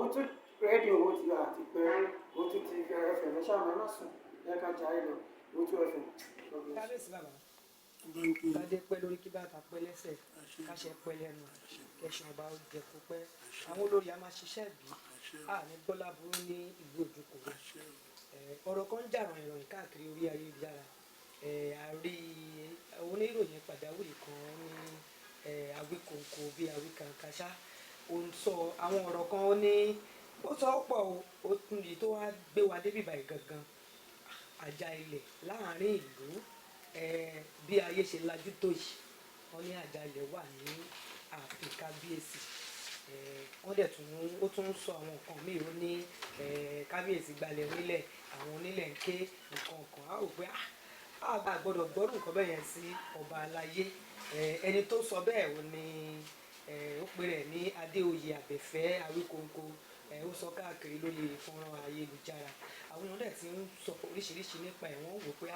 Òótú Rédíò, ó ti àti pé Òótú TV FM. Ẹ ṣáà ẹ má sùn, ẹ ká jà ẹ lọ Òótú FM. God bless you. Kábíyèsí bàbá, kádé pẹ́ lórí, kí bàtà pẹ́ lẹ́sẹ̀, káṣẹ pẹ́ lẹ́nu, kẹsàn ọba ó jẹ kó pẹ́. Àwọn olórí a máa ṣiṣẹ́ bí a ní gbọ́lá burú ní ìlú Òjòkòrò. Ọ̀rọ̀ kan ń jà ròyìnròyìn káàkiri orí ayélujára. A rí oníròyìn pàjáwìrì kan ní Awíkonko bíi Awíkànkáṣá, ó ń sọ àwọn ọ̀rọ̀ kan. Ó ní ó sọ ọ́ pọ̀ o, ó tún yìí tó wá gbé wa débi báyìí gangan, àjà ilẹ̀ láàrin ìlú. Bí ayé ṣe lajú tó yìí, wọ́n ní àjà ilẹ̀ wà ní ààfin kábíyèsí. Wọ́n dẹ̀ tún, ó tún sọ àwọn nǹkan míì. Ó ní kábíyèsí gbalẹ̀ onílẹ̀, àwọn onílẹ̀ ń ké nǹkan kan. Á rò pé a bá gbọ́dọ̀ gbọ́rù nǹkan bẹ́ẹ̀ yẹn sí ọba aláyé. Ẹni tó sọ bẹ́ẹ̀ ò ní ó pe rẹ̀ ní Adéoyè Àbẹ̀fẹ́ Awíkonko. Ó sọ káàkiri lórí fọ́nrán ayélujára. Àwọn èèyàn dẹ̀ ti ń sọ oríṣiríṣi nípa ẹ̀. Wọ́n wò pé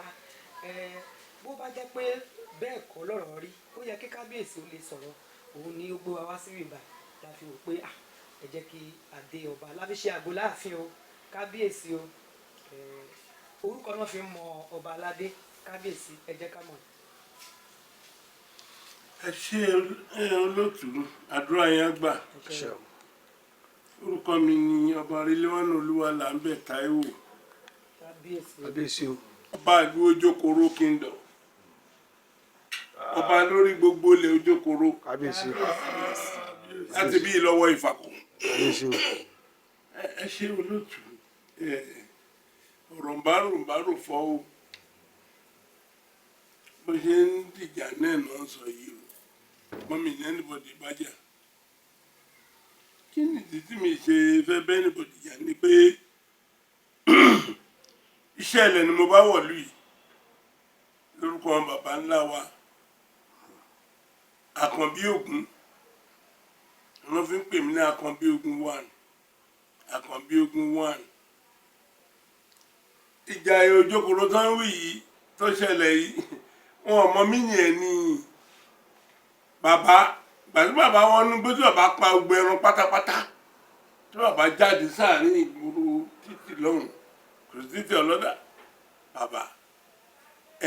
bó bá jẹ́ pé bẹ́ẹ̀ kọ́ lọ́rọ̀ rí, ó yẹ kí kábíyèsí ó lè sọ̀rọ̀. Òun ni ó gbé wa wá sí ìbà la fi wò pé ẹ jẹ́ kí adé ọba láfi ṣe àgọ́ láàfin o. Kábíyèsí o, orúkọ náà fi ń mọ ọba aládé. Kábíyèsí, ẹ jẹ́ ká mọ̀. Ẹ ṣe ẹ olóòtú, àdúrà yẹn á gbà. Orúkọ mi ni Ọba Rilwan Olúwalámbẹ Táíwò. Kábíyèsí. Kábíyèsí o. Ọba ìlú Ojókòrò Kingdom, ọba lórí gbogbo ilẹ̀ Ojókòrò. Kábíyèsí o. Láti bí ìlọ́wọ́ Ìfàkùn. Kábíyèsí o. Ẹ ṣe olóòtú. Ọ̀rọ̀ ń bá rò ń bá rò fọ́ o. Bó ṣe ń dìjà náà náà sọ yìí o, mọ́mí ní anybody bá jà. Kí nìdí tí mi ṣe fẹ́ bẹ́ anybody jà ni pé iṣẹ́ ilẹ̀ ni mo bá wọ̀lú yìí lórúkọ bàbá ńlá wa Àkànbí Ògún. Wọ́n fi ń pè mí ní Àkànbí Ògún one, Àkànbí Ògún one. Ìjà Òjòkòrò tó ń wí yìí tó ṣẹlẹ̀ yìí, wọn ò mọ mí yẹn ní bàbá. Gbàtí bàbá wọn ní gbé tí bàbá pa gbogbo ẹran pátápátá, tí bàbá jáde sáàrin ìgboro títì lọ́hùn, kò sí títì ọlọ́dà. Bàbá,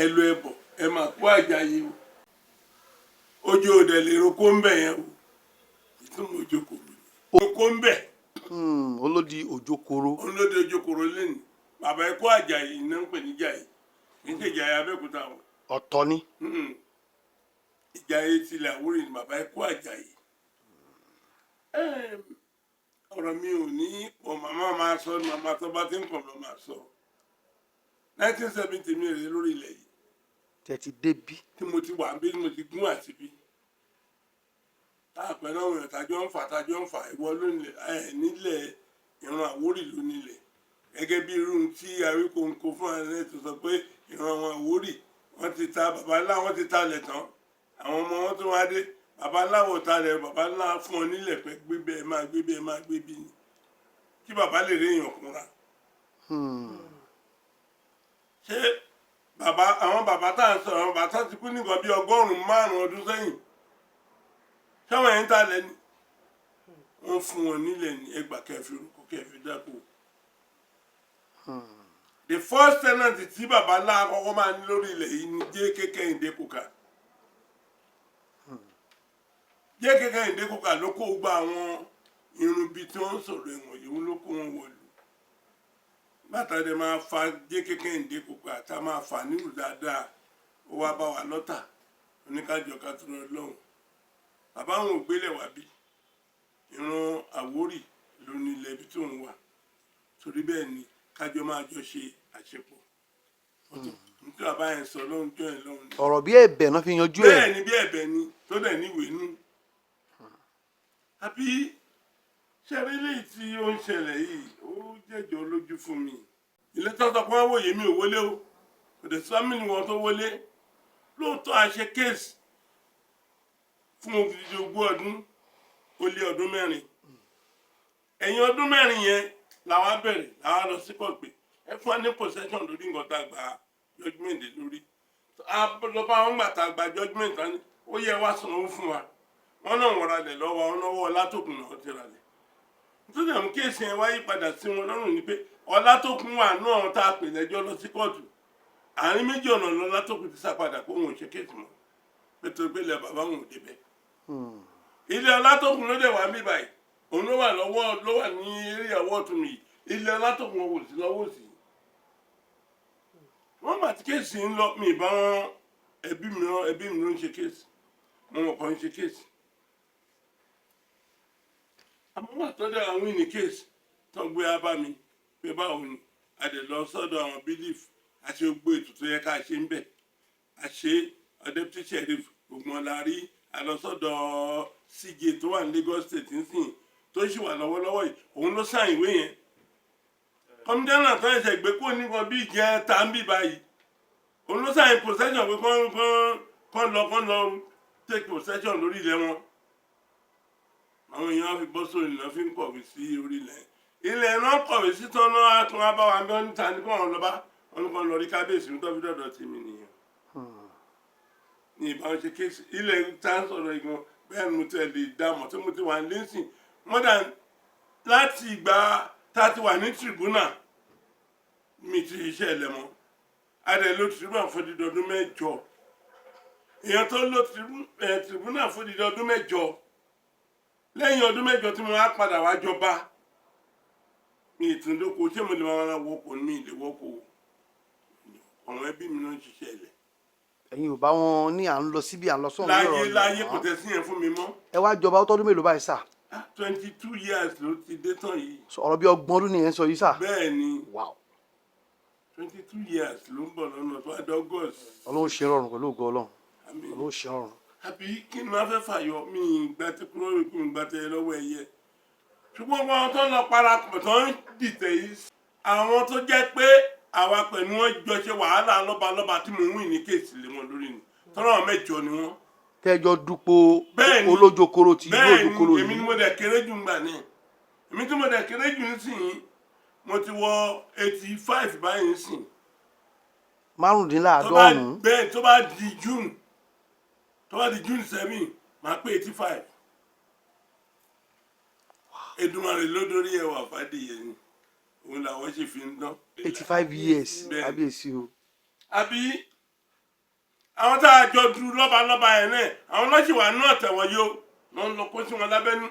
ẹ lọ ẹbọ, ẹ máa kó àjàyè o. Ojú òde lè roko ń bẹ̀ yẹn o. Ìtumọ̀ Òjòkòrò ni roko ń bẹ̀. Olódi Òjòkòrò. Olóde Òjòkòrò lẹ́nu. Bàbá, ẹ kó àjàyè iná ń pè ní jàyè, kì í ṣe Ìjàyè Abẹ́òkúta o. Ọ̀tọ̀ ni. Ìjàyè tilẹ̀ Àwórì ni. Bàbá, ẹ kó àjàyè. Ọ̀rọ̀ mi ò ní pọ̀. Màmá máa sọ, màmá tó bá ti ń pọ̀ lọ́ máa sọ. 1970 mi rèé lórí ilẹ̀ yìí. Tẹ̀tí débí. Tí mo ti wà bí mo ti gún àti bí táàpẹ́ náà wọ̀nyàn tájọ́ ń fà ìwọ lónìí ẹ̀ nílẹ̀, ìran Àwórì ló nílẹ̀. Gẹ́gẹ́ bí irú tí Awíkonko fún ẹ̀ tó sọ pé ìran àwọn Àwórì, wọ́n ti ta baba ńlá, wọ́n ti talẹ̀ tán, àwọn ọmọ wọn tó wá dé. Baba ńlá wò talẹ̀, baba ńlá fún ọ nílẹ̀ pé gbé bẹ́ẹ̀ máa gbé bẹ́ẹ̀ máa gbé bí ni kí baba lè rí èèyàn kúnra. Ṣé bàbá, àwọn bàbá tá à ń sọ̀rọ̀, àwọn bàbá tá ti kú nìkan bí 500 ọdún sẹ́yìn, ṣáwọn yẹn ń talẹ̀ ni? Wọ́n fún wọn nílẹ̀ ní ẹgbàá kẹfì orúkọ kẹfì dáko. The first tenant tí bàbá ńlá àkọ́kọ́ máa ní lórí ilẹ̀ yìí ni J.K. Kẹ́hìndé Kòkà. J.K. Kẹ́hìndé Kòkà ló kó gba àwọn irun bíi tí wọ́n ń sọ̀rọ̀ ẹ̀wọ̀n yìí, ló kó wọn wọ̀lú. Bàtà dẹ̀ máa fa J.K. Kẹ́hìndé Kòkà tá a máa fà nílùú dáadáa, ó wá bá wa lọ́tà oníkájọ ká tó lọ lọ́hùn. Bàbá àwọn ògbélẹ̀ wá bí ìran Àwórì ló ní ilẹ̀ ibi tó ń wà, torí bẹ́ẹ̀ ni kájọ máa jọ ṣe àṣepọ̀. Nítorí bàbá yẹn sọ lóhun jọ yẹn lọ́hùn ni. Ọ̀rọ̀ bí ẹ̀bẹ̀ náà fi yanjú ẹ̀. Bẹ́ẹ̀ ni, bí ẹ̀bẹ̀ ni tó dẹ̀ níwèé nú. Àbí ṣẹ́rí léyìí tí ó ń ṣẹlẹ̀ yìí, ó jẹ́jọ́ lójú fún mi. Ilé tọ́tọ̀ pé wọ́n wòye mi ò wọlé o, kò dẹ̀ sọ́mì ni wọ́n tó wọlé. Lóòótọ́, a ṣe case fún odidi 20 ọdún ó lé ọdún 4. Ẹ̀yìn ọdún 4 yẹn làwa bẹ̀rẹ̀, làwa lọ sí court pé ẹ fún wa ní possession lórí nǹkan tá a gba judgement lé lórí. A lọ bá wọn gbà tá a gba judgement tán ni ó yẹ wá sanwó fún wa. Wọn náà wọ́n ralẹ̀ lọ́wọ́ wọn, náwó látòkùn náà ti ralẹ̀. Nítorí àwọn case yẹn wáyé padà sí wọn lọ́rùn ni pé Ọlátòkun wà náà tá a pè lẹ́jọ́ lọ sí kóòtù. Àárín méjì ọ̀nà lọ́látòkun ti sá padà kó òun ò ṣe case mọ́, pé tó gbé ilẹ̀ bàbá òun ò débẹ̀. Ilé Ọlátòkun ló dẹ̀ wá mí báyìí, òun ló wà lọ́wọ́, ló wà ní eré ọwọ́ ọ̀tún mi yìí. Ilé Ọlátòkun kò sí lọ́wọ́ òsì. Wọ́n gbà tí case ń lọ, mi bá wọn, ẹbí mi rán, ẹbí mi ló ń ṣe case, mo mọ̀ kàn ń ṣe case. Àmọ́ wà tó dẹ̀ àwọn ìní case tó ń gbé wá bá mi pé báwo ni, a dẹ̀ lọ sọ́dọ̀ àwọn bailiff àti gbogbo ètò tó yẹ ká ṣe ń bẹ̀, a ṣe deputy sheriff, gbogbo wọn la rí. A lọ sọ́dọ̀ CJ tó wà ní Lagos State nísìnyí, tó sì wà lọ́wọ́lọ́wọ́ yìí, òun ló sign ìwé yẹn. Kọmíṣánná tó ẹsẹ̀ gbé kó nìkan bí jẹ́ tá ń bì báyìí, òun ló sign possession pé kán lọ take possession lórí ilẹ̀ wọn. Àwọn èèyàn á fi bọ́ sórí ilẹ̀, fi ń kọ̀wé sí orí ilẹ̀. Ilẹ̀ náà kọ̀wé sí tán náà, á tún wá bá wa bí wọ́n níta ní kó wọn lọ bá wọn ní kó lọ rí kábíyèsí tó fi dọ̀dọ̀ tèmi nìyẹn ní ìbáwọn ṣe case. Ilẹ̀ tá ń sọ̀rọ̀ ìgbọ̀n bẹ́ẹ̀ ni mo ti lè dá mọ̀ tí mo ti wà lẹ́sìn more than láti ìgbà tá a ti wà ní tribunal. Mi ti iṣẹ́ ilẹ̀ mọ́, a dẹ̀ lo tribunal fún odidi ọdún 8. Èèyàn tó lo tribunal fún odidi ọdún 8, lẹ́yìn ọdún 8 tí mo wá padà wá jọba, mi ìtúndókò ṣé mo lè máa wọkọ̀? Mi lè wọkọ̀. Àwọn ẹbí mi náà ń ṣiṣẹ́ ilẹ̀. Ẹ̀yin ò bá wọn ní à ń lọ síbi, à ń lọ sọ́run. Láyé láyé, kò tẹ̀ sí yẹn fún mi mọ́. Ẹ wá jọba, ó tọ́dún mélòó báyìí sà? 22 years ló ti dé tán yìí. Ọ̀rọ̀ bí 30 ọdún nìyẹn sọ yìí sà. Bẹ́ẹ̀ ni. Wow. 22 years ló ń bọ̀ lọ́nà tó adé August. Ọlọ́run ṣe rọrùn pẹ̀lú ògo Ọlọ́run. Àmín. Ọlọ́run ṣe rọrùn. Àbí kí ni wọ́n fẹ́ fàyọ? Mi ìgbà tí kúrò kí n gbà tẹ lọ́wọ́ ẹ̀yẹ, ṣùgbọ́n wọn tó ń lọ parapọ̀ tó ń dìtẹ̀ yìí, àwọn tó jẹ́ pé àwa pẹ̀lú wọn jọ ṣe wàhálà lọ́balọ́ba tí mò ń wìn ní case lé wọn lórí ni, tọ́lọ́ àwọn mẹ́jọ ni wọ́n. Tẹ́jọ dupò Bẹ́ẹ̀ni. olójokoro ti ìlú Bẹ́ẹ̀ Òjòkoro ni, èmi yìí. ni mo dẹ̀ kéré jù ńgbà náà. Èmi tí mo dẹ̀ kéré jù nísìnyí, mo ti wọ 85 báyìí nísìnyí. Tó bá 95. Bẹ́ẹ̀, tó bá di June, tó bá di June 7, máa pé 85. Èdùmàrè ló dórí ẹwà fàdíyẹ ni, òun làwọn sì fi ń dán. 85 years. Bẹ́ẹ̀ni. Kábíyèsí o. Àbí àwọn tá a jọ du lọ́balọ́ba yẹn náà, àwọn lọ́sì wà náà tẹ̀wọ̀n yìí o, wọ́n ń lọ kó sí wọn lábẹ́nú,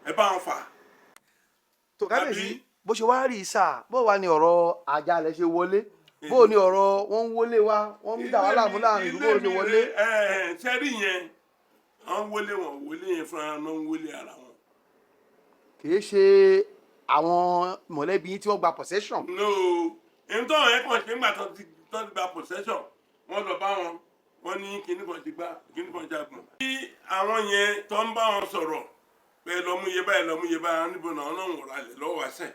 ẹ bá wọn fà. Tó kábíyèsí, Àbí? bó ṣe wá rí sà, bó wà ní ọ̀rọ̀ àjálẹ̀ ṣe wọlé, bó ní ọ̀rọ̀ wọ́n ń wọlé wa, wọ́n ń dà wá láàmú láàrin ìlú, bó ṣe wọlé? Ẹ ẹ, sẹ́rí yẹn, àwọn wọlé wọn wọlé yẹn fúnra wọn ń wọlé ara wọn. Kì í ṣe àwọn mọ̀lẹ́bí yín tí wọ́n gba possession? No, èyí tó àwọn yẹn kàn ṣe ńgbà tó ti gba possession, wọ́n lọ bá wọn, wọ́n ní kinní kan ti gbá, kinní kan jagun. Bí àwọn yẹn tó ń bá wọn sọ̀rọ̀ pé lọ mú iye báyìí, lọ mú iye báyìí, níbo náà náà wọ̀rọ̀ alẹ̀ lọ́wọ́ wáṣẹ̀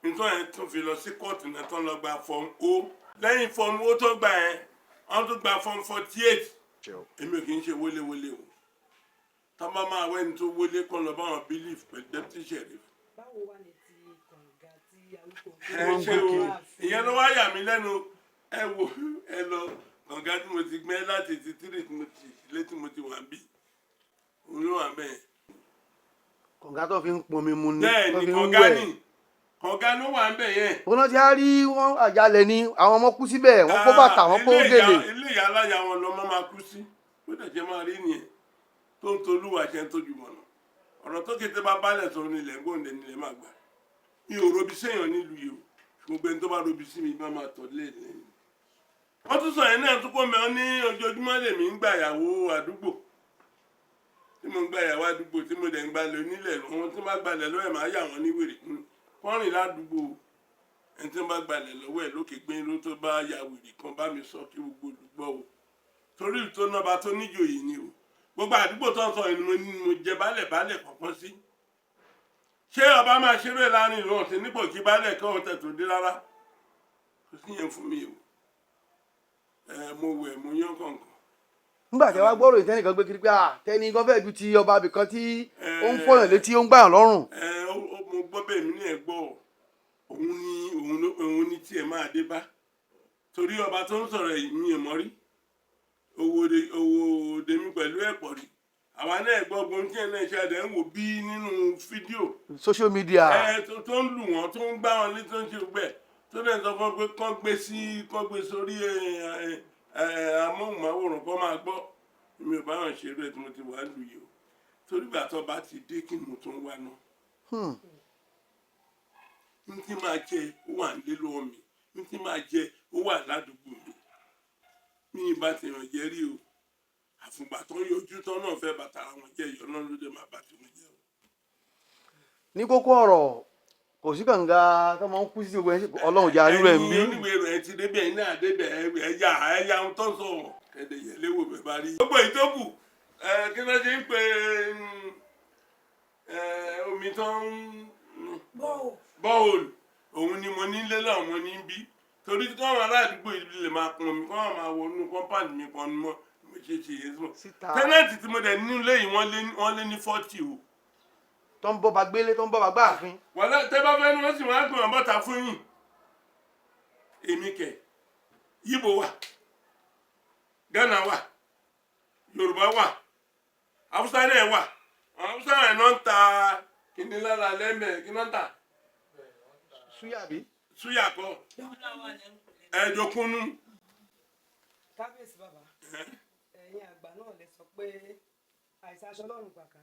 nítorí yẹn tún fi lọ sí kóòtù náà, tó ń lọ gba form O. Lẹ́yìn form O tó gbà yẹn, wọ́n tún gba form 48. Èmi ò kì í ṣe wọléwọlé o. Tá bá máa wẹ́ni tó wọlé, kọ́ lọ bá wọn bailiff pẹ̀lú deputy sheriff. Báwo wà ní ti kànga tí arúgbó Ẹ ṣe o, ìyẹn ló wá yà mí lẹ́nu. Ẹ wo, ẹ lọ kànga tí mo ti gbẹ́ láti 83 tí mo ti ilé tí mo ti wà bí, òun ló wà bẹ́ẹ̀. Kànga tó fi ń pọnmi mu ni? Bẹ́ẹ̀ tó ni. fi ń Kànga wẹ̀. ni, kànga ló wà bẹ́ẹ̀ yẹn. Òun náà ti á rí wọn, àjálẹ̀ ni, àwọn ọmọ kú síbẹ̀, wọ́n kó bàtà, wọ́n kó Ilé gèlè. Ilé ìyá aláya wọn lọmọ máa kú sí. Bó dẹ̀ ṣe máa rí nìyẹn, tó ń tolúwa ṣe ń tójú mọ̀nà. Ọ̀rọ̀ tó kété bá bálẹ̀ sọ nílẹ̀ gbóǹde nílẹ̀ máa gbà. Mi ò robi séèyàn nílùú yìí o. Gbogbo ẹni tó bá robi sí mi bá máa tọ̀ lé lẹ́yìn. Wọ́n tún sọ yẹn náà tún kó mẹ́ ní ojoojúmọ́ lèmi ń gbà ìyàwó àdúgbò, tí mo ń gba ìyàwó àdúgbò, tí mo dẹ̀ ń gbalẹ̀ onílẹ̀. Wọn tí wọ́n bá gbalẹ̀ lọ́wọ́ ẹ̀, máa yà wọ́n ní wèrè kọ́rìn ládùúgbò. Ẹni tí wọ́n bá gbalẹ̀ lọ́wọ́ ẹ̀ lókè gbé ló tó bá ya wèrè kan bá mi sọ kí gbogbo olùgbọ́ o, torí tó nọba tó níjòyè ni o. Gbogbo àdúgbò tó ń sọ ni mo ní mo jẹ baálẹ̀ baálẹ̀ kọ̀ọ̀kan sí. Ṣé ọba máa ṣeré láàrin ìlú ọ̀sìn nípò kí baálẹ̀ kọ́ ọ̀tẹ̀ tó dé? Rárá, kò sí yẹn fún mi o. Ẹ mo wẹ̀, mo yán kọ̀ọ̀kan. Nígbà tí wàá gbọ́rọ̀ ìtẹ́nìkan gbé kiri pé à tẹ́ni gan fẹ́ẹ́ ju ti ọba abìkan tí ó ń fọyàn létí, ó ń gbàyàn lọ́rùn. Ẹ mo gbọ́ bẹ́ẹ̀, mi ní ẹ̀ gbọ́. Òun ni òun ní tiẹ̀ máa dé bá, torí ọba tó ń sọ̀rọ̀ yìí, mi ò mọ̀ rí. Owó dèmi pẹ̀lú ẹ̀pọ̀ rí. Àwa náà gbọ́ gbọ́n tí ẹ̀ náà ṣe àdẹ̀ ń wò bí nínú fídíò Social media. Ẹ tó ń lù wọ́n, tó ń gbá wọn létí, tó ń ṣe gbẹ, tó dẹ̀ sọ fún wọn pé kán gbé sí, kán gbé sórí ẹ ẹ ẹ amóhùnmáwòrán, kán máa gbọ́. Mi ò bá wọn ṣeré ẹ tí mo ti wà lù yìí o, torí ìgbà tó bá ti dé, kí ni mo tún wá náà? N tí máa jẹ ó wà nílé lọ́wọ́ mi, n tí máa jẹ ó wà ládùúgbò mi. Mi ì bá ti ràn jẹ́ rí o. Àfùgbà tó ń yọjú tán náà fẹ́ bàtà àwọn jẹ́, ìyọ́ náà ló dé máa bá tiwọn jẹ́ o. Ní kókó ọ̀rọ̀, kò sí kànga tó máa ń kú sí gbogbo ẹ̀. Ọlọ́run jẹ́ àríwẹ̀ ń bí. Ẹ̀yin oníwèé rẹ̀ ti débẹ̀, ẹ̀yin náà débẹ̀, ẹ̀yà ẹ̀yà ohun tó ń sọ kẹ̀dẹ̀ yẹ̀ léwò bẹ̀ bá rí. Gbogbo ìtókù ẹ̀, kí ló ṣe ń pe omi tó ń borehole, òun ni mo ní lélẹ̀, mo ní bí, torí káwọn aládùúgbò yìí lè máa pọn mi, káwọn máa wọnú compound mi pọn mi mọ́. Mo ṣe ṣe yẹn sọ. Síta. Tenant tí mo dẹ̀ nínú ilé yìí, wọ́n lé ní 40 o. Tó ń bọ́ ba gbélé, tó ń bọ́ ba gbáàfin. Wàlá tẹ́ bá fẹ́ ni wọ́n sì máa ń gbọ̀n bọ́ta fún yín. Èmi kẹ̀, Yíbo wà, Ghana wà, Yorùbá wà, Haúsá náà wà. Àwọn Haúsá náà ń ta kíní lára lẹ́mẹ̀ẹ́, kí náà ń tà? Súyà bí. Súyà kọ́, ẹ̀ẹ́dọ̀kúnnú. Kábíyèsí bàbá, ẹ̀yin àgbà náà lè sọ pé àìsàn aṣọ ọlọ́run gbàgbà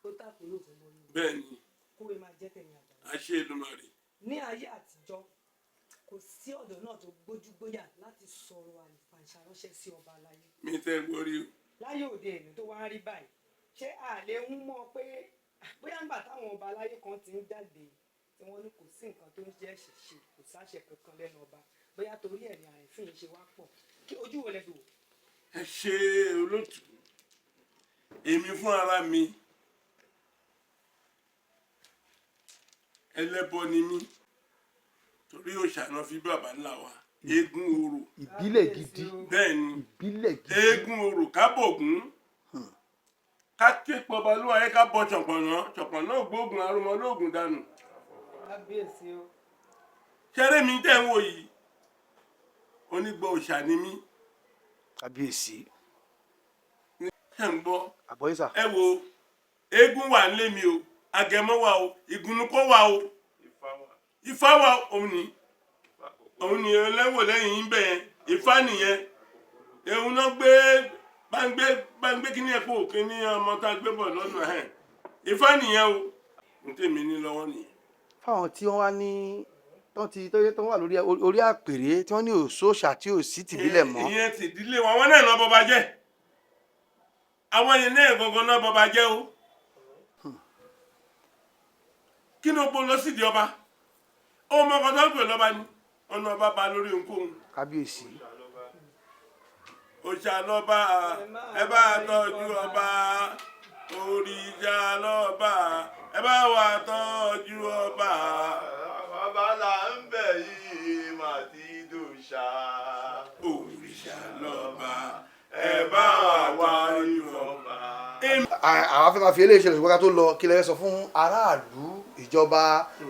tó tàkùn yóò fún lórí. Bẹ́ẹ̀ ni. Kúrò máa jẹ́ tẹ̀yìn àgbà náà. Àṣẹ Èdùmàrè. Ní ayé àtijọ́, kò sí ọ̀dọ́ náà tó gbójúgbóyà láti sọ̀rọ̀ àlùfàǹṣà ránṣẹ́ sí ọba aláyé. Mi tẹ́ gbórí o. Láyé òde èlò tó wá ń rí báyìí, ṣé a lè ń mọ̀ pé bóyá ńgbà táwọn ọba aláyé kan ti ń jáde tí wọ́n ní kò sí nǹkan tó ń jẹ́ ṣìṣe, kò sáṣẹ kankan lẹ́nu ọba, bóyá torí ẹ̀ ní àrífín yìí ṣe wá pọ̀? Kí ojú wo lẹ fi wò? Ẹ ṣe olótùú. Èmi fún ara mi, ẹlẹ́bọ ni mí, torí òòṣà náà fi bàbá ńlá wa, eégún orò. Ìbílẹ̀ gidi. Bẹ́ẹ̀ ni. Ìbílẹ̀ gidi. Eégún orò, kábògún, ká ké pọba ló wáyé, ká bọ ṣọ̀pọ̀nà, ṣọ̀pọ̀nà ògbógun arúmọ lóògùn dànù. Kábíyèsí o. Ṣẹ́rẹ́ mi tẹ́ ń wò yìí, onígbọ̀ òòṣà ni mí. Kábíyèsí. Ṣe ń gbọ́? Àgbọ̀yé sà. Ẹ wo, eégún wà nílé mi o, agẹmọ wà o, ìgúnnukọ wà o, ifá wà o. Òun ni ẹlẹ́wò lẹ́yìn yín bẹ́ẹ̀, ifá nìyẹn. Òun náà gbé bá ń gbé bá ń gbé kíní ẹ̀kọ́ kíní ọmọ tá a gbé bọ̀ lọ́nà ẹ̀, ifá nìyẹn o. N tèmi ní lọ́wọ́ nìyẹn. Fáwọn tí wọ́n wá ní tó ti tó yẹ tó wà lórí orí àpèrè, tí wọ́n ní òṣòṣà tí ò sí tìbílẹ̀ mọ́. Ìyẹn ti ìdílé wọn, àwọn náà lọ bọba jẹ́, àwọn yẹn náà gangan náà bọba jẹ́ o. Kí ni o gbọ́ lọ sídìí ọba? Ó mọ ọkọ tó ń pè lọ́ba ni ọ̀nà ọba ba lórí ohunkóhun. Kábíyèsí. Òòṣà lọ́ba, ẹ bá tọ́jú ọba. Òrìṣà lọ́ba, ẹ bá wa tọ́jú ọba. Bàbá là ń bẹ̀ yìí mà ti dòṣà. Òrìṣà lọ́ba, ẹ bá wa tọ́jú ọba. Àwọn afẹ́ máa fi eléyìí ṣẹlẹ̀, ṣùgbọ́n ká tó lọ, kí lẹ fẹ́ sọ fún aráàlú, ìjọba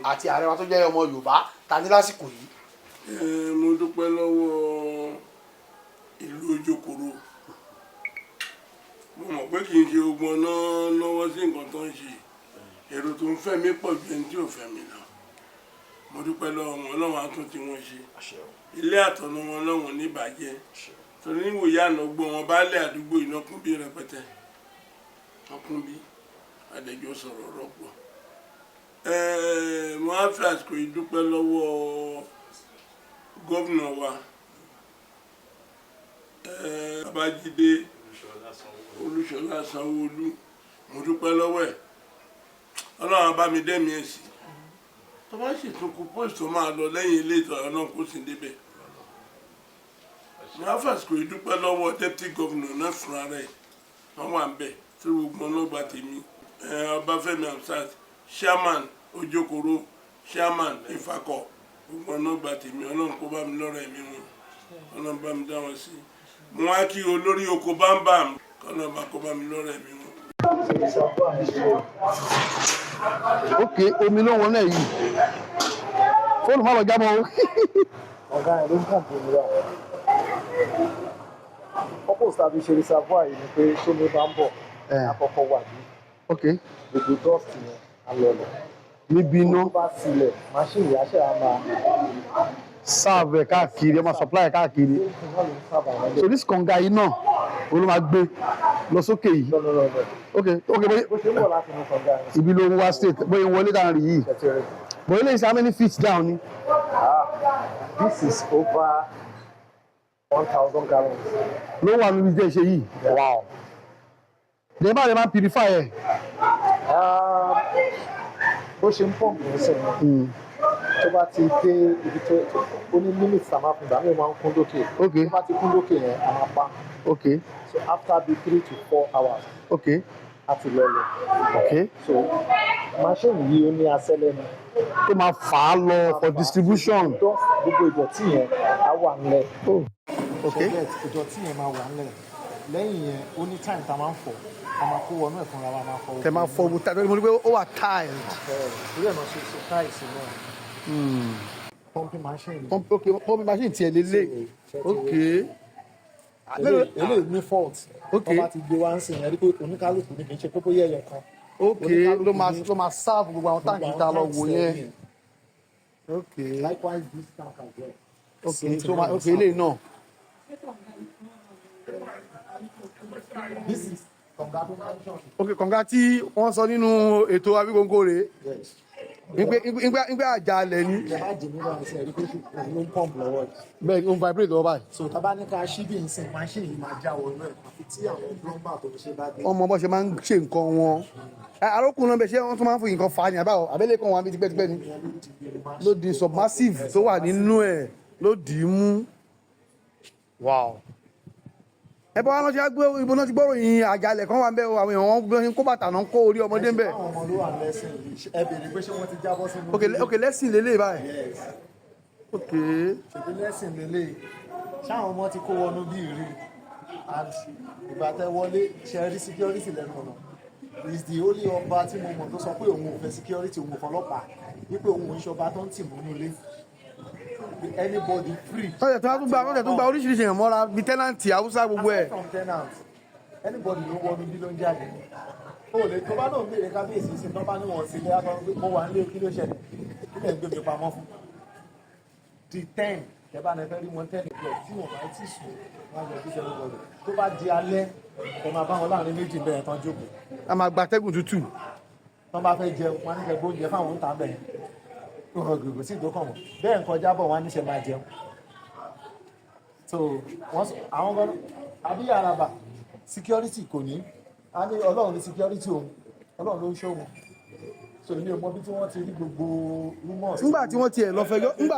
àti ààrẹ wa tó jẹ́ ọmọ Yorùbá ta ní lásìkò yìí? Ẹ, mo dúpẹ́ lọ́wọ́ ìlú Ojokoro. Mo mọ̀ pé kì í ṣe ogun ọ̀nà lọ́wọ́ sí nǹkan tó ń ṣe. Èrò tó ń fẹ́ mi pọ̀ ju ẹni tí ò fẹ́ mi lọ. Mo dúpẹ́ lọ́wọ́ wọn. Ọlọ́run á tún tí wọ́n ṣe, ilé àtọ̀nà wọn lọ́wọ́n ní ìbàjẹ́, torí níwòye àná gbọ́ wọn baálé àdúgbò iná kún bí rẹpẹtẹ, wọn kún bí adẹjọ́ sọ̀rọ̀ rọ́pọ̀. Mo á fi àsìkò yìí dúpẹ́ lọ́wọ́ gómìnà wa, Babájídé Olúṣọlá Sanwó-Olú. Mo dúpẹ́ lọ́wọ́ ẹ̀. Ọlọ́run á bá mi dẹ́mi ẹ̀ sí. Tó bá sì tún kú post tó máa lọ lẹ́yìn ilé ìtọ́, Ọlọ́run kó sì débẹ̀. Mo á fàsìkò yìí dúpẹ́ lọ́wọ́ deputy governor náà fúnra rẹ̀, wọ́n wà ń bẹ̀ tí gbogbo ọlọ́gba tèmi, Ọbáfẹ́mi Hamzat, chairman Ojokoro, chairman Ìfakọ̀, gbogbo ọlọ́gba tèmi. Ọlọ́run kó bá mi lọ́rọ̀ ẹ̀mí wọn, Ọlọ́run bá mi dá wọn sí. Mo wá kí olórí oko bámbàm, kọ́nà bá kó bá mi lọ́rọ̀ ẹ̀mí wọn. Ok, omi ló ń wọnú ẹ̀ yìí. Fóònù má lọ jábọ́ o. Ọ̀gá yẹn ló ń pump omi wá. Purpose tàbí ṣe reservoir yìí ni pé tómi bá ń bọ̀ Àkọ́kọ́ wà ní gbogbo dust yẹn á lọlẹ̀. Níbi iná. Tó bá sílẹ̀, machine yìí á ṣe á máa Serve ẹ̀ káàkiri, ẹ máa supply ẹ̀ káàkiri. Náà ló ń sábà wọn. So this kànga yìí náà, òun ló máa gbé lọ sókè yìí. No, no, no, no. Ok, bóyá Bó ṣe ń bọ̀ láti inú kànga yẹn. Ibi ló ń wá state, bóyá ń wọlé dáhùn rí yìí. Ṣètìrì. Bóyá eléyìí, how many feet down ni? Ah, this is over 1,000 gallons. Ló wà níbi tí ẹ ṣe yìí? Wow. Dẹ̀ bá rẹ̀ máa purify ẹ̀? Bó ṣe ń pump ní sẹ́yìn, tó bá ti dé ibi tó ó ní limit tá a máa fún, ìgbà míì ó máa ń kún dókè. Tó bá ti kún dókè yẹn, a máa pa. So after bí 3 to 4 hours, a ti lọlẹ̀. So machine yìí, ó ní asẹ́ lẹ́nu. Tó máa fà á lọ for distribution. Dust, gbogbo ìdọ̀tí yẹn á wà nílẹ̀. Oh. Ok. Forget, ìdọ̀tí yẹn máa wà nílẹ̀. Lẹ́yìn yẹn, ó ní time tá a máa ń fọ̀, a máa kó wọnú ẹ̀ fúnra wa, máa fọ. Tẹ máa fọ gbogbo tile, mo rí pé ó wà tiled. Torí ẹ̀ náà ṣe ṣe tiles náà. Pumping machine yìí. Pump, ok, pumping machine tiẹ̀ lélẹ̀. Ok. Eléyìí ní fault. Wọ́n bá ti gbé wá ń sìn yẹn, rí pé oníkálukú ní, kì í ṣe pé bóyá ẹyọ kan. Ok, ló máa serve gbogbo àwọn tank tá a lọ wò yẹn. Ok. Likewise, this tank as well. Ok, so ma, ok, eléyìí náà. This is kànga tó mention. Ok, kànga tí wọ́n sọ nínú ètò Awíkonko rèé. Yes. Nígbà àjàalẹ̀ ni. Ẹ má jì nínú àìsàn, rí pé òun ló ń pump lọ́wọ́ yìí. Bẹ́ẹ̀ ni, ó ń vibrate lọ́wọ́ báyìí. So tá a bá ní ká ṣí bí nsìn, machine yìí máa já wọnú ẹ̀, àfi tí àwọn plumber tó ń ṣe bá dé. Wọ́n mọ bó ṣe máa ń ṣe nǹkan wọn. Arókùnrin náà bẹ, ṣé wọ́n tún máa ń fi nǹkan fà á ní àbáwọ̀ abẹ́lé kan wọn bí tipẹ́tipẹ́ ni? Ló di submersive tó wà nínú ẹ̀, ló dì í mú. Wow. Ẹ bá wọn lọ ṣe gbé ibo náà ti gbọ́rọ̀ yìí, àjàalẹ̀ kan wà ń bẹ́ o, àwọn èèyàn wọn gbé kó bàtà náà, kó orí ọmọdé ń bẹ̀. Àwọn ọmọ ló wà lẹ́sìn yìí, ẹ béèrè pé ṣé wọ́n ti jábọ́ sínú. Ok, lẹ́sìn lélẹ̀ báyìí. Yes. Ok. Ṣèbí lẹ́sìn lélẹ̀, ṣáwọn ọmọ ti kó wọnú bí rí? And ìgbà tẹ wọlé, ṣe rí security lẹ́nu ọ̀nà. Is the only ọba tí mo mọ̀ tó sọ pé òun ò fẹ́ security, òun ò fọlọ́pàá, wípé òun ò ń ṣọba tó ń tì mọ́nú ilé, anybody free. Tọ́jà tó tún gba oríṣiríṣi èèyàn mọ́ra bíi tenant Haúsá gbogbo ẹ̀. Aside from tenant, anybody ló wọnú bí ló ń jáde. O lè tó bá náà ń béèrè kábíyèsí sí, tó bá ní wọn sílé, á sọ pé mo wà nílé, kí ló ṣẹlẹ̀, kí lè gbé mi pamọ́ fún? Di 10, tẹ bá ní fẹ́ rí wọn, 10 o'clock, tí wọn bá ti sùn, wọn á yọ sí everybody. Tó bá di alẹ́, ẹ máa bá wọn láàrin méjì bẹ́ẹ̀ tán jókòó. A máa gba atẹ́gùn tútù. Tán bá fẹ́ jẹun, wọn á ní kẹ́ gbóúnjẹ fáwọn ń tà bẹ́ẹ̀, kò sí ìdókàn wọn bẹ́ẹ̀, ń kọjá bọ̀, wọn á níṣẹ́ máa jẹun. So wọ́n àwọn gan àbí àràbà security kò ní, a ní Ọlọ́run ní security òun, Ọlọ́run ló ń ṣọ́ òun. So èmi ò mọ bí tí wọ́n ti rí gbogbo rumors. Nígbà tí wọ́n tiẹ̀ lọ fẹjọ́, ńgbà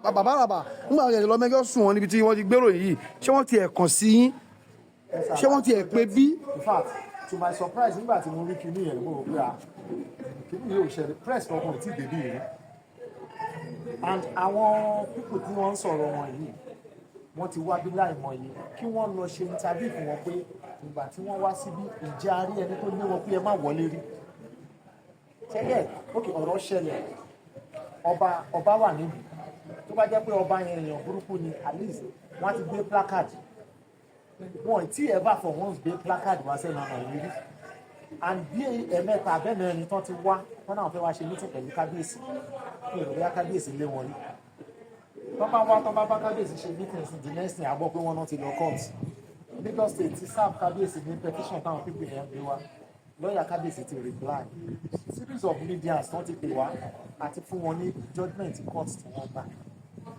bàbá bàbá, ńgbà wọ́n tiẹ̀ lọ mẹ́jọ́ sùn wọn níbi tí wọ́n ti gbèrò yìí, ṣé wọ́n tiẹ̀ kàn sí yín? Ṣé wọ́n tiẹ̀ pé bí? In fact, to my surprise, nígbà tí mo rí kinní yẹn, mo rò pé, ah, kinní yìí ò ṣẹlẹ̀, press kankan ò tí ì débí rí. And àwọn people tí wọ́n ń sọ̀rọ̀ wọn yìí, wọ́n ti wá bí láìmọye, kí wọ́n lọ ṣe interview fún wọn pé ìgbà tí wọ́n wá síbí, ìjẹ́ a rí ẹni tó lé wọn pé ẹ má wọlé rí ṣẹlẹ̀? Ok, ọ̀rọ̀ ṣẹlẹ̀, ọba wà níbi tó bá jẹ́ pé ọba yẹn èèyàn burúkú ni, at least wọ́n á ti gbé placard wọn. Tí ẹ bá for once gbé placard wá sẹ́nu ọ̀nà ìrírí, and bí ẹ̀mẹ́ta abẹ́mẹ́rin tán ti wá, wọ́n náà fẹ́ wá ṣe meeting pẹ̀lú kábíyèsí, kí èrò bóyá kábíyèsí lé wọn rí. Tọ́ bá wá, tọ́ bá bá kábíyèsí ṣe meeting sí, the next thing, a gbọ́ pé wọ́n náà ti lọ court. Lagos State ti serve kábíyèsí ní petition táwọn people yẹn gbé wá, lọ́ọ̀yà kábíyèsí ti reply, series of medias tán ti pè wá àti fún wọn ní judgement court tí wọ́n gbà.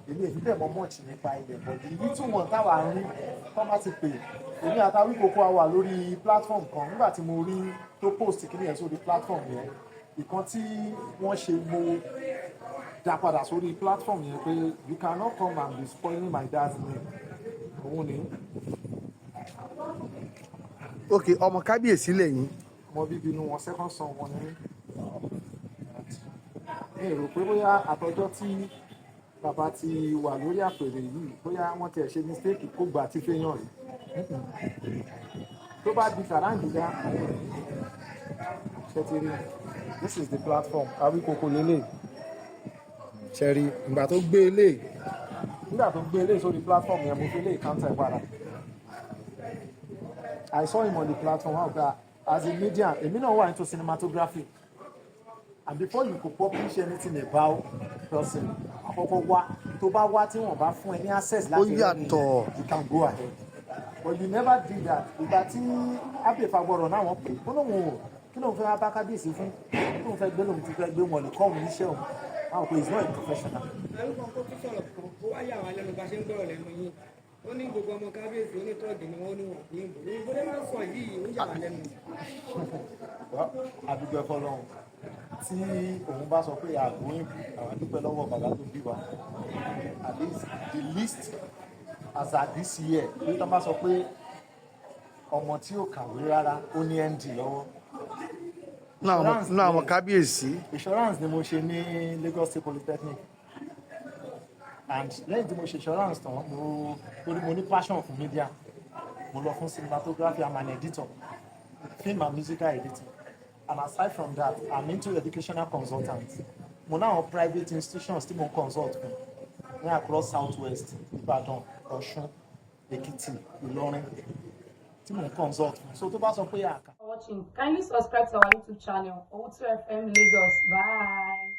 Èmi èmi bẹ́ẹ̀ mọ much nípa ilẹ̀, but ìlú tí wọ́n táwa ń rí tọ́ bá ti pè èmi àtàwí kòkó, a wà lórí platform kan. Nígbà tí mo rí tó post kíní yẹn sórí platform yẹn, ìkan tí wọ́n ṣe, mo dá padà sórí platform yẹn pé you cannot come and be spoiling my dad's name. Òun ni. Ok, ọmọ kábíyèsí lẹ́yìn? Ọmọ bíbí inú wọn, second son wọn ni. Mi rò pé bóyá àtọjọ́ tí bàbá ti wà lórí àpèrè yìí, bóyá wọ́n tiẹ̀ ṣe mistake kó gbà tí fẹ́yàn rí. Tó bá di kàráǹgídá, ṣe ti rí, this is the platform Awíkoko lélẹ̀. Ṣe rí ìgbà tó gbé eléyìí, nígbà tó gbé eléyìí sórí platform yẹn, mo fi eléyìí counter ẹ̀ padà. I saw him on the platform, how gba As a media, èmi náà wà into cinematography, and before you could publish anything about person, àkọ́kọ́ wá tó bá wá tí wọ́n bá fún ẹ ní access láti rí ẹni yàtọ̀. yẹn, you can go ahead, but you never did that. Ìgbà tí Abbey Fagbọrọ náà wọ́n pè ó lóun ò kí lóun fẹ́ wá bá kábíyèsí fún, kí lóun fẹ́ gbé, lóun ti fẹ́ gbé wọn lè kọ́ òun níṣẹ́ òun àwọn pé he is not a professional. Arúgbó kó tún sọ̀rọ̀ kan, ó wá yà wá lẹ́nu bá ṣe ń gbọ́rọ̀ lẹ́nu yín. Ó ní gbogbo ọmọ kábíyèsí onítọ́ọ̀gì ni wọ́n ní wọ̀n ní ìbò. Òyìnbó lè máa ń sọ yìí, ó yà wá lẹ́nu. Well, adúpẹ́ fọlọ́run tí òun bá sọ pé àgbóyìn, àwọn adúpẹ́ lọ́wọ́ bàbá tó bí wa. At least the least as at this year, bí wọ́n bá sọ pé ọmọ tí ò kàwé rárá, ó ní ND lọ́wọ́. Nínú àwọn kábíyèsí. Insurance ni mo ṣe ní Lagos State Polytechnic, and lẹ́yìn tí mo ṣe insurance tán, mo torí mo ní passion fún media, mo lọ fún cinematography. I'm an editor, film and musical editing, and aside from that, I'm into educational consultant. Mo ní àwọn private institutions tí mo ń consult fún ní across South West, Ìbàdàn, Ọ̀ṣun, Èkìtì, Ìlọrin, tí mo ń consult fún. So tó bá sọ pé àkà For watching. Kindly subscribe to our YouTube channel, O2 FM Lagos. Bye.